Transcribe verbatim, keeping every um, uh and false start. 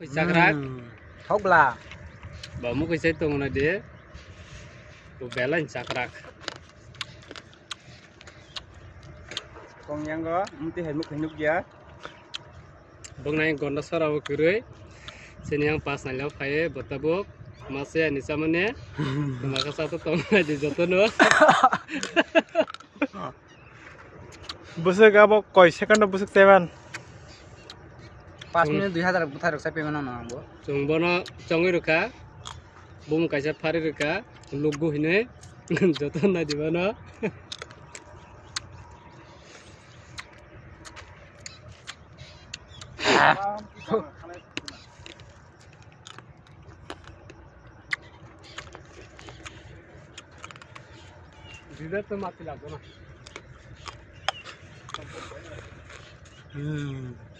Chakrak. Hmm. Thok bla. Ba mukui sai tong na de. Bo belai chakrak. Kong yang go, mti hai mukui nuk ya. Bong nai gonda sora bo kwrwi. Sini yang pas nai lo phai bo tabuk. Mase ani samane. Maka sa to tong na de joto no. Bwswk abo koi second o bwswk seven? Pas minute dui hazar bwthai rok sai payment no ang bo. Chwng bono chongwi rwkha. Bum kaisa phari rwkha. Lukgu hinwi joto nai di bono. Dida to mati lagbo na. Hmm.